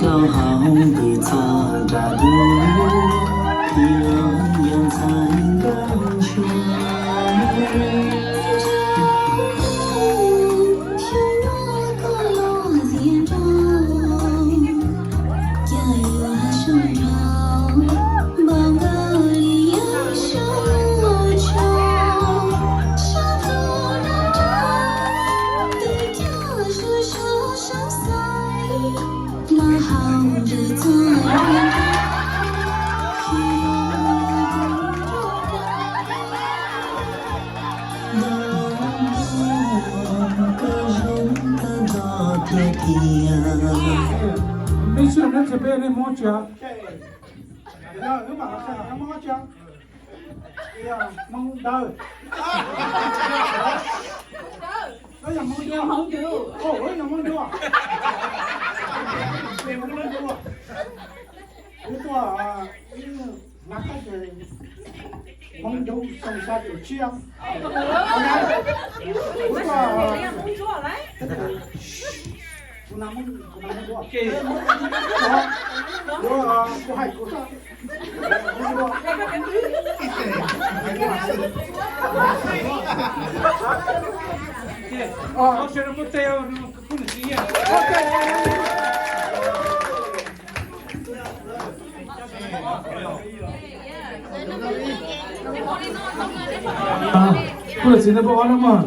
Los hauv ntws txog nram dub, ib los yog ntxhais nkauj ntsuag. Xyoo no koj los tiav nrog, cas yuav zoo nraug npaum nkaus li yawg Suav tsaug. Sab tus nraug nraug, twb coj Suav Suav sab xaiv, los hauv ntws txog nram dub. Koj zoo tag nrho tiag tiag. Mej sib neb tsis peb nej Hmoob tsis, wb mam los sib neb Hmoob tsis, Hmoob Dawb, wb yog Hmoob Dawb, wb yog Hmoob Dawb, wb tuaj, wb hnav qab ces Hmoob Dawb xyoo xya caum tsib, wb tuaj, kuv hnav Hmoob, kuv hnav Hmoob Dawb, kuv hais kuv xwb. Kuv los txiv ntawd pab ob na mog.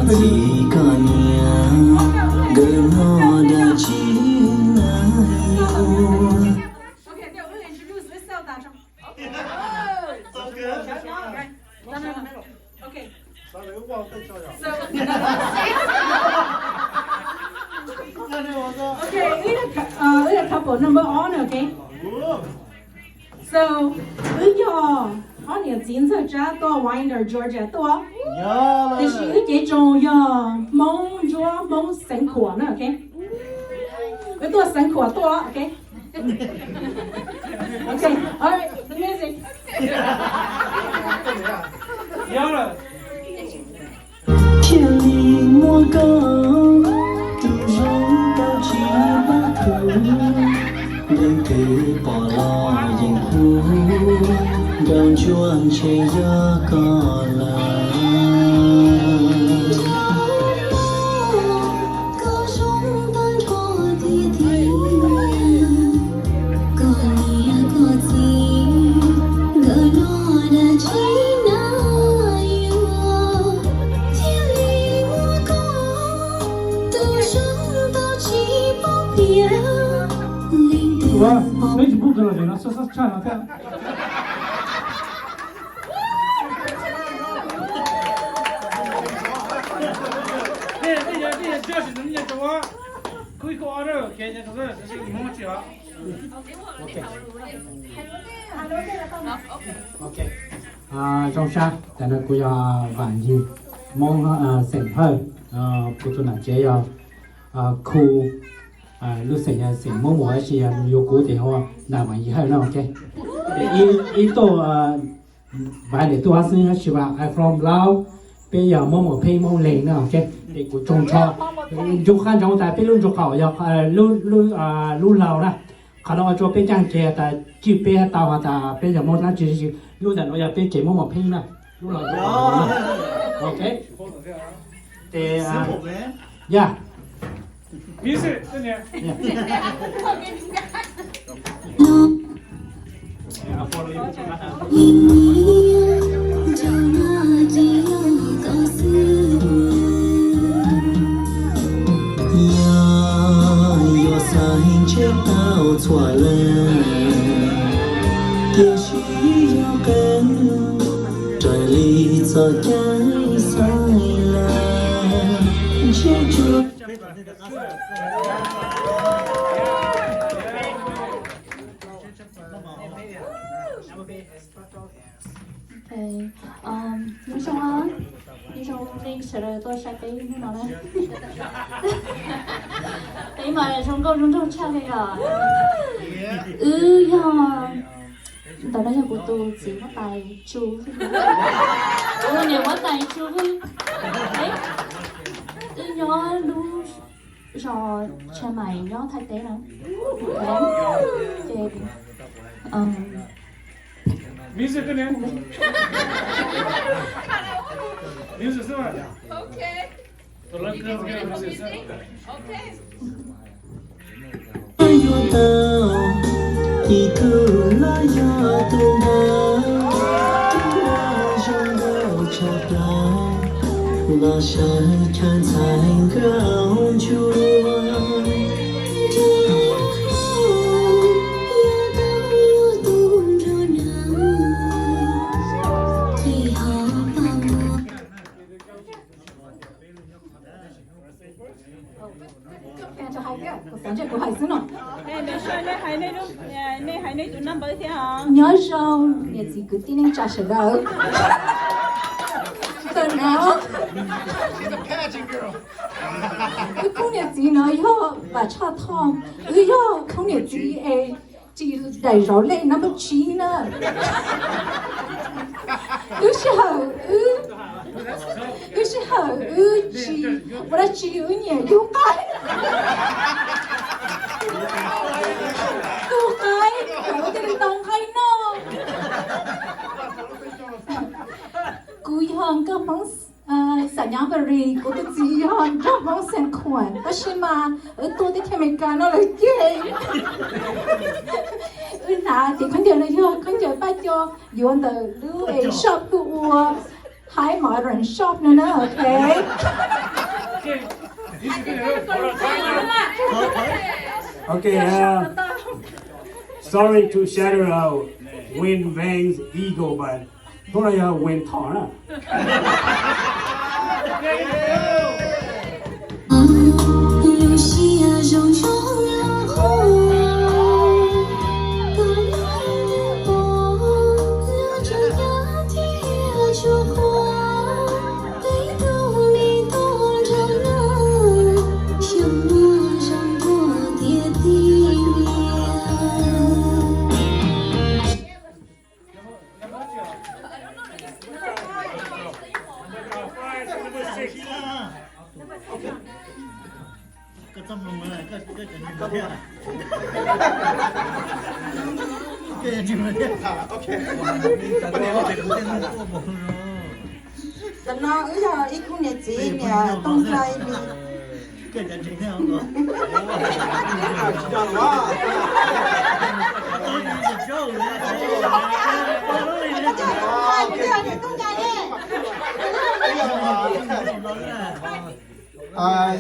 Txiv koj niam, nkawd noj dab tsi na yuav? Okay, wb yog couple number ob na, okay. So, wb yog ob niam txiv ntxawg Tsab tuaj Winder, Georgia tuaj, tiam sis wb cev tsoos yog Hmoob Ntsuab, Hmoob Xeev Khuam na, okay. Wb tuaj Xeev Khuam tuaj, okay. Okay, all right, the music. Thiaj li muaj koj tus zoo tau tsis pab khwv, leej twg pom los yeej hu, nraug ntsuag ntshe yog koj lawm. Koj zoo tag nrho tiag tiag, koj niam koj txiv nkawd noj dab tsi na yuav, thiaj li muaj koj tus zoo tau tsis pub piav, leej twg pom. Zoo sab, tas no kuv yog Vam Yig, Hmoob xeem Hawj, kuv tus nam tsev yog Khu, lub xeem yog xeem Hmoob Muas, tab sis yog nws yuav kuv ces hu Nam Vam Yig Hawj no, ok. Ib tuaj Vam Yig tuaj xwb tab sis Vam Yig from Lao, peb yog Hmoob Muas Pheej Hmoob Leeg no, ok. Es kuv tsoog nrho, ncu qab ntsoov tas peb lub nroog qaum yog lub Lao na. Qhov no ua rua peb caaj kiag tas cwj peb tau has tas peb yog Hmoob dlaab tsi, lub ntawm nuav yog peb tsev Hmoob Muas Pheej na. Lub Lao, ok. Tes, yog Yog yuav xaiv ntshe tau txhua leej, tiam sis yog qee raws li txoj cai xaiv lawm, ntshe tsuas Nyob zoo, nyob zoo nej sawv daws tuaj saib peb hnub no na. Peb mas zoo nkauj zoo nraug tshaj li os. Wb yog, ntawm no yog kuv tus txiv huab tais Tsu, kuv niam huab tais Tsu. Wb nyob lub Zos Chiang Mai nyob Thaib teb no. Ces, um, Music ne? Music xwb mas. Ok. Tus lawv kawg music xwb. Ok. Yuav tau ib tug los yog tus ntawd, tus uas zoo nkauj tshaj plaws los sawv chaw ntxhais nkauj ntsuab. Yuav tau tus nrog nraim, ib ho pab muag. Kuv xav ntshe kuv hais xwb no. Nej hais nej tus number thiab os. Nyob zoo niam txiv kwv tij neej tsa sawv daws. Ntawm no, wb khub niam txiv no yog Vam Tshaj Thoj, wb yog khub niam txiv es tsis daim zauv lej number tsib na. Lub sij hawm wb, lub sij hawm wb tsis ua dab tsi, wb nyiam yug qaib. Yug qaib, wb thiaj li tau nqaij noj. Kuv yog nkauj Hmoob Xais Nyab Nparis, kuv tus txiv yog nraug Hmoob Xeev Khuam, tab sis mas wb tuaj teb chaws Amelikas no lawm ces wb hnav tiv khaub ncaws no yog khaub ncaws paj co yuav ntawm lub es shop tuaj ua high modern shop no na, ok. Okay, uh, sorry to shatter our wind vang's ego, but hnub no yog win thom na. Tam no wb yog ib khub niam txiv niam tooj nplai li.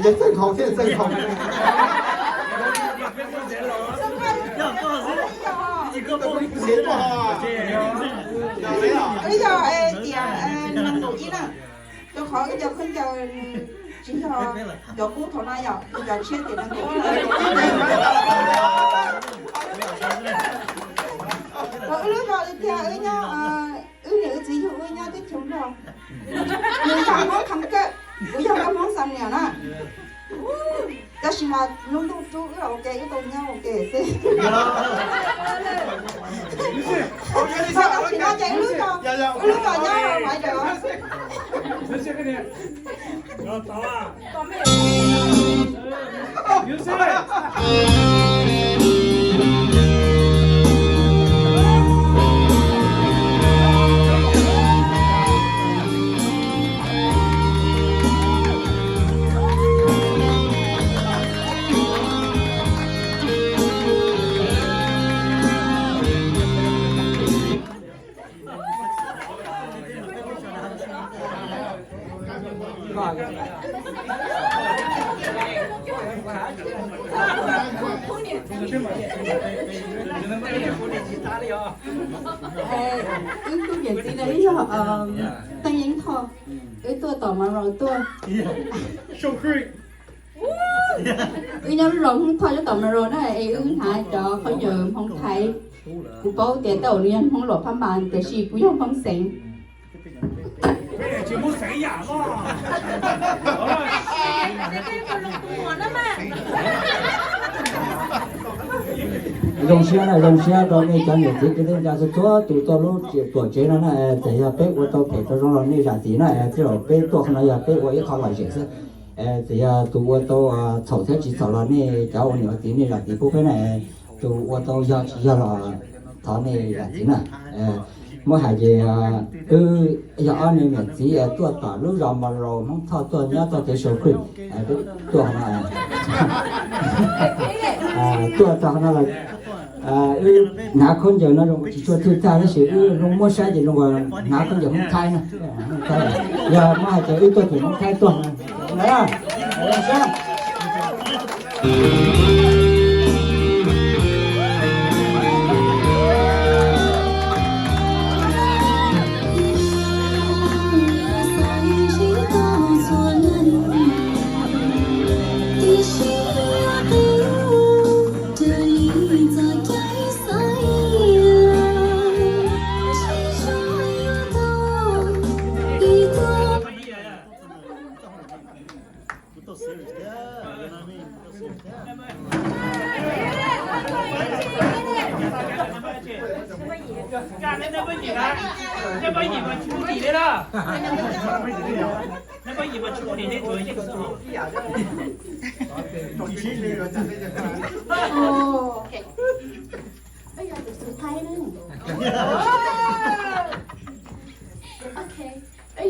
Yog txeej haus thiab txeej haus. Wb yog tias ib na, rau qhov wb cov khaub ncaws tsis yog cov kub thaum no yom, cov tshiab tias wb lub zos li tias wb nyob, wb niam wb txiv yug wb nyob teb chaws Nplog. Nws yog Hmoob Thoob Kawm, kuv yog Hmoob Xam Niam na. Tab sis mas lub ntuj rub wb los ua ke, wb tau nyob ua ke xwb. Tab sis no ces wb lub zos, wb lub zos nyob Maiv Dawm. Wb khub niam txiv no wb yog Teej Yeeb Thoj, wb tuaj tom Monroe tuaj. Wb nyob lub zos Hmoob Thoj nyob tom Monroe na, es wb hnav cov khaub ncaws Hmoob Thaib. Kuv paub tias tej zaum nws yog Hmoob Luam Phab Npas, tiam sis kuv yog Hmoob Xeev. Zoo siab na, zoo siab rau nej cov niam txiv kwv tij neej tsa txhua txhua tus txoj lub tuam tsev no na, txawm yog peb ua tau phem tau zoo los nej zam txim na, txij zaum peb tuaj qhov no yog peb ua ib qho lom zem xwb. Txawm yog tus ua tau txhaum thiab tsis txhaum los nej cov ua niam ua txiv nej zam txim pub peb na, tus ua tau yog tsis yog los thov nej zam txim na. Muab hais ces wb yog ob niam txiv tuaj tom lub zos Monroe Hmoob Thoj tuaj nyob txoj kev Shoal Creek, tuaj no, tuaj txog no los wb hnav khaub ncaws no zoo tsis tshua thwj thaj tab sis wb zoo muab saib ces zoo hnav khaub ncaws Hmoob Thaib na. Yog muab hais tias wb tuaj tim Hmoob Thaib tuaj na. Peb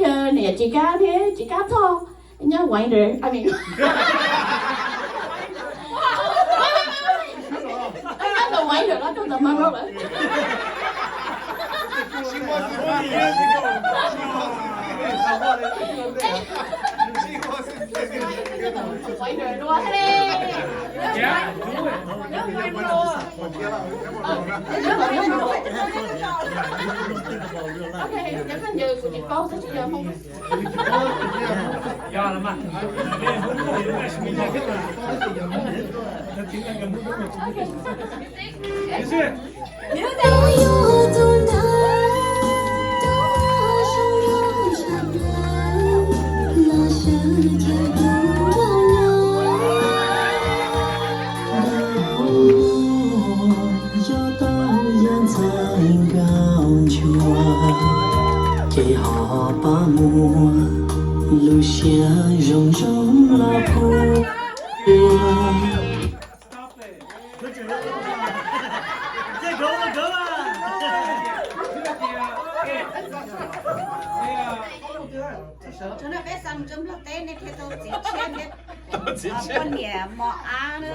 yog niam Tsis Kab thiab Tsis Kab Thoj nyob Winder, I mean, nyob ntawm Winder no rau ntawm Monroe lawm. Winder dua thiab li. Ok, cov khaub ncaws kuv tsis paub xyov tsis yog Hmoob. Yog tau yog ntxhais nkauj ntsuag, ces ho pab muab lub siab zoo zoo los pub. Tsuas no peb xa mus rau Nplog teb nej thiaj tau txiv tshiab thiab poj niam mos ab na.